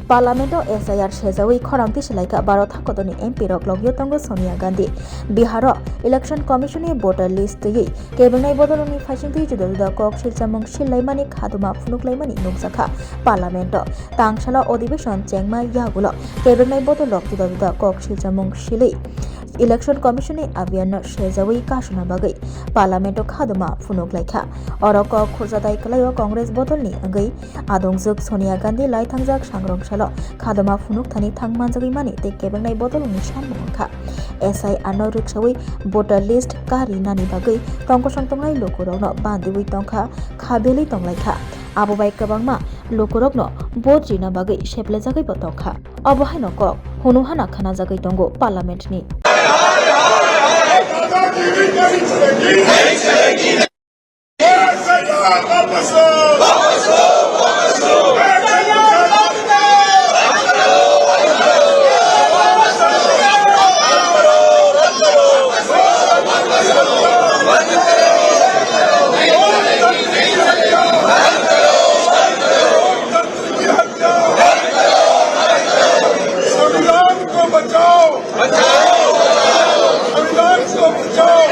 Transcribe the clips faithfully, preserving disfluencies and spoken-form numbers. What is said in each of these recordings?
Parliament-o S I R sejawi khorang tisilaikha Bharat hakotorni M P rok logio tongo Sonia Gandhi. Bihar-o Election Commission-ni voter list twiwi kebengnai bodolrokni phaisingtwi juda juda kok silchamung sillaimani khaduma phunuklaimani nukjakha Parliament-o. Tangsalo adhibeshon chengma yagulo kebengnai bodolrok juda juda kok silchamung silwi Election Commission-ni abhiyan-no sejawi kasuna bagwi Parliament-o khaduma phunuklaikha. Oro kok khurjatai kwlaio Congress bodolni wngwi adongjwk Sonia Gandhi lai thangjak sangrong salo khaduma phunukthani thang manjagwi mani tei kebengnai bodolrokni sanmung wngkha. S I R-no rwksawi voter list kari nani bagwi tongkosong tongnai lukurokno bandiwi tongkha, kha belwi tonglaikha. Abo bai kwbangma lukurokno vote rina bagwi seplejagwibo tongkha. Obo haino kok hunu hana khanajagwi tongo Parliament-ni. संविधान को बचाओ, बचाओ, संविधान को बचाओ।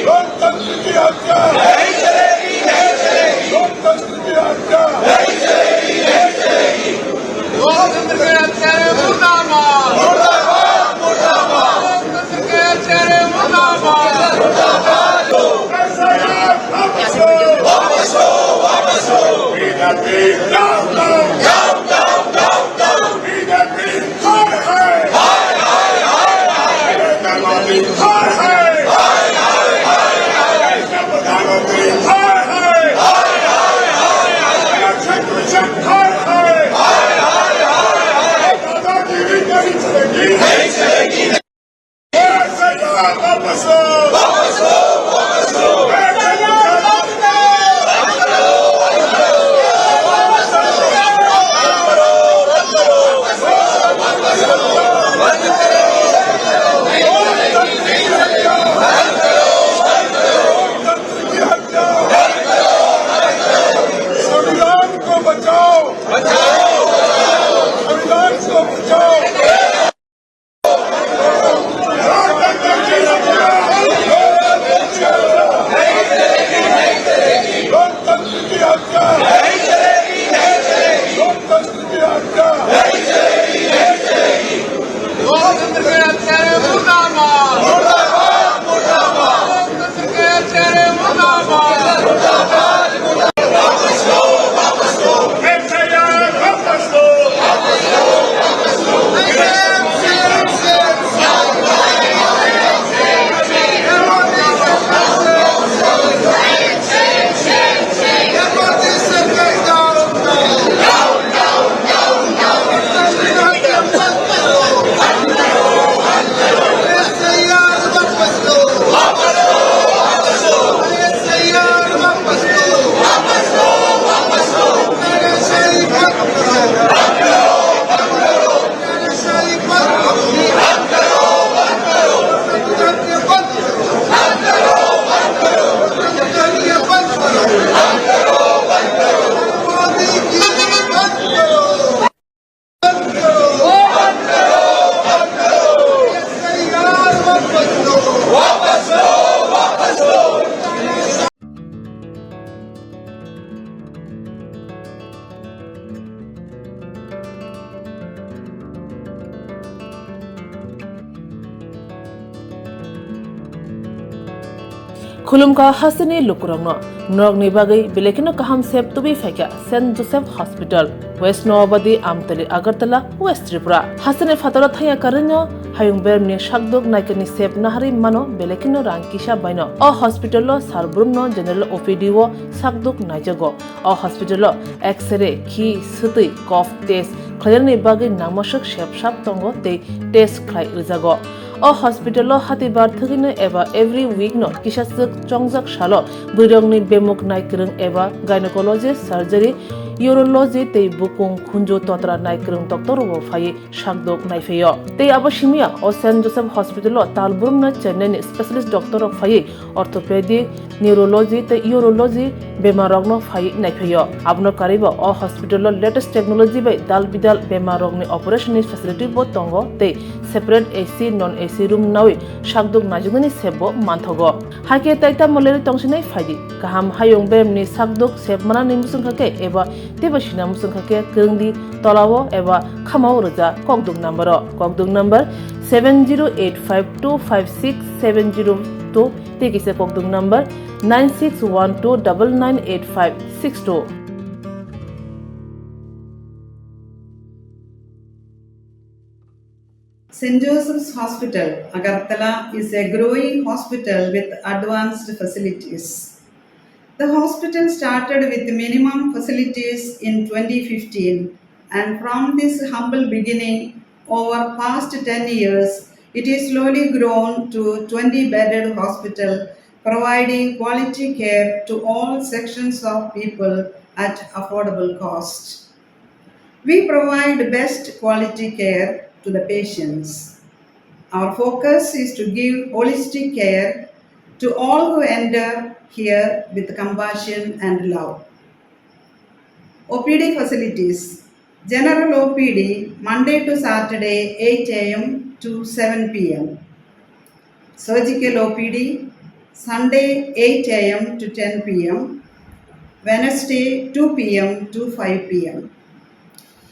लोकतंत्र की हत्या, लोकतंत्र की हत्या। लोकतंत्र के हत्यारे मुर्दाबाद। मुर्दाबाद, मुर्दाबाद। लोकतंत्र के हत्यारे मुर्दाबाद। वापस लो, वापस लो, वापस लो। BJP down, down, down, down, down। BJP हाय, हाय, हाय, हाय, हाय। नरेंद्र मोदी हाय, हाय, हाय, हाय, हाय, हाय। प्रधानमंत्री हाय, हाय, हाय, हाय, हाय, हाय। रक्षा कवच हाय, हाय, हाय, हाय, हाय, हाय। दादागिरी नहीं चलेगी, नहीं चलेगी। वापस लो, वापस लो, वापस लो। संविधान को बचाओ, बचाओ, संविधान को बचाओ। लोकतंत्र की हत्या, लोकतंत्र की हत्या। लोकतंत्र के हत्यारे मुर्दाबाद। मुर्दाबाद, मुर्दाबाद। लोकतंत्र के हत्यारे मुर्दाबाद। मुर्दाबाद, मुर्दाबाद। वापस लो, वापस लो। एफआईआर वापस लो। Khulumkha hasteni lukurokno, norokni bagwi belai kheno kaham sep tubui phaikha Saint Joseph Hospital, West Noabadi, Amtali, Agartala, West Tripura. Hasteni phataro thangya karwino hayung bermni sakduk naikani sep naharwi mano belai kheno rang kisa baino. O hospital-o sar brumno general O P D-o sakduk naijago. O hospital-o X-ray, khi, swtwi, cough test khlainani bagwi nangmaswk sep sap tongo tei test khlai rwjago. O hospital-o hatibar thwgwino eba every week-no kisaswk chongjak salo bwrwirokni bemuk nai kwrwng eba gynecologist surgery urology tei bukung khunju totra naikwrwng doctor rokbo phaiwi sakdok naiphaio. Tei abo simiya o Saint Joseph Hospital o talbrumno Chennai ni specialist doctor rok phaiwi orthopedic, neurology tei urology bemar rokno phaiwi naiphaio. Abono karwibo o hospital o latest technology bai dal bidal bemar rokni operation ni facility bo tongo tei separate A C, non A C room nawi sakdok naijuknani sep bo manthogo. Hakhe tai tamo lerwi tongsinai phaidi. Kaham hayung beremni sakdok sep manani mwswngkha khe eba teibo sina mwswngkha khe kwrwngdi tolao eba khamao rwja kokduk number o. Kokduk number seven zero eight five two five six seven zero two tei kisa kokduk number nine six one two double nine eight five six two. Saint Joseph's Hospital, Agartala is a growing hospital with advanced facilities. The hospital started with minimum facilities in twenty fifteen, and from this humble beginning, over past ten years, it is slowly grown to twenty bedded hospital, providing quality care to all sections of people at affordable cost. We provide best quality care to the patients. Our focus is to give holistic care to all who enter here with compassion and love. O P D facilities. General O P D, Monday to Saturday, eight A M to seven P M. Surgical O P D, Sunday, eight A M to ten P M, Wednesday, two P M to five P M.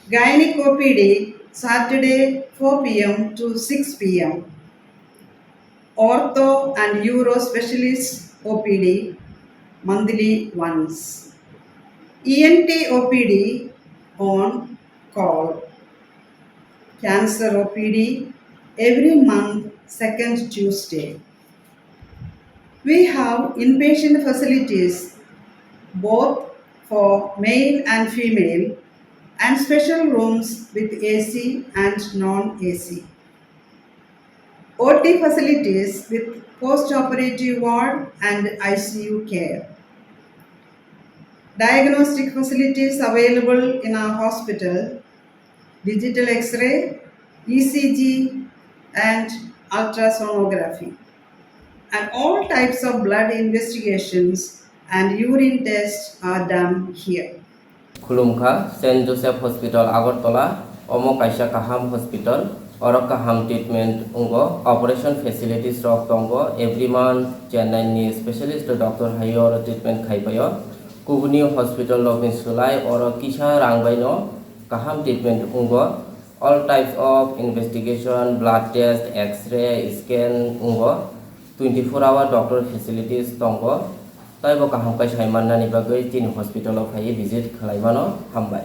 Gynec O P D, Saturday, four P M to six P M. Ortho and Uro Specialist O P D, monthly once. E N T O P D on call. Cancer O P D every month, second Tuesday. We have inpatient facilities both for male and female and special rooms with A C and non-A C. O T facilities with post-operative ward and I C U care. Diagnostic facilities available in our hospital, digital X-ray, E C G, and ultrasonography. And all types of blood investigations and urine tests are done here. Khulumkha, Saint Joseph Hospital, Agartala. Omo kaisa kaham hospital. Oro kaham treatment wngo. Operation facilities rok tongo. Every month Chennai ni specialist doctor hai oro treatment khai paio. Kubuni hospital rokni swlai oro kisa rang bai no kaham treatment wngo. All types of investigation, blood test, X-ray, scan wngo. Twenty-four hour doctor facilities tongo. Taibo kaham khe sai mannani bagwi chini hospital o phaiwi visit khlai mano. Hambai.